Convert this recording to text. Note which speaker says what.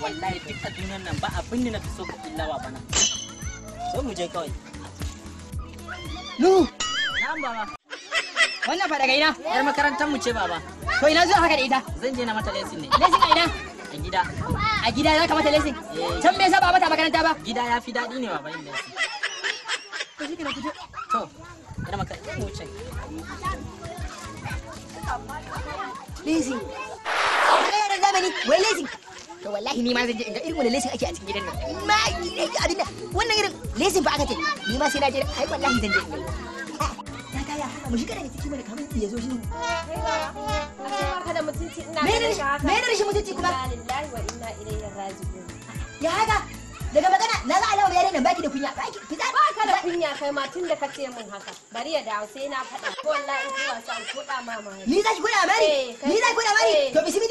Speaker 1: Wallahi duk a duniyar nan ba abin da na fi so ka illa babana. So mu je kawai.
Speaker 2: Nuhu,
Speaker 1: Na'am baba.
Speaker 2: wannan fa daga ina?
Speaker 1: Yar makarantar mu ce baba.
Speaker 2: To ina zuwa haka da ita?
Speaker 1: Zan je na mata lesson ne.
Speaker 2: Lesin a ina?
Speaker 1: A gida.
Speaker 2: A gida za ka mata lesin?
Speaker 1: Eh.
Speaker 2: Can me yasa ba mata makaranta ba?
Speaker 1: Gida ya fi daɗi ne baba yin lesson.
Speaker 2: To shi kenan ku je.
Speaker 1: To, yar makarantar mu ce.
Speaker 2: Lesin. Kaga yaran zamani, wai lesin. To wallahi ni ma zan je in ga irin wani lesin ake a cikin gidan nan. Ma abin da wannan irin lesin fa aka ce ni ma sai na je, ai wallahi zan je in gani. Ta kaya mu shiga daga ciki mana kamun ya zo shi.
Speaker 3: Kai baba, ashe ba ka da mutunci ina
Speaker 2: Me
Speaker 3: ganin ka haka.
Speaker 2: ne rashin mutunci kuma?
Speaker 3: Inna lillahi wa inna ilaihi raji'un.
Speaker 2: Ya haka daga magana na ga alamar yaren nan baki da kunya, baki fita.
Speaker 3: Ba ka da kunya kai ma tun da ka ce min haka. Bari ya dawo sai na faɗa. Ko wallahi in kai wasa in koɗa ma mari.
Speaker 2: Ni za ki koya mari?
Speaker 3: Eh, kai-
Speaker 2: Ni za ki koya mari?
Speaker 3: Eh.
Speaker 2: To bismillah.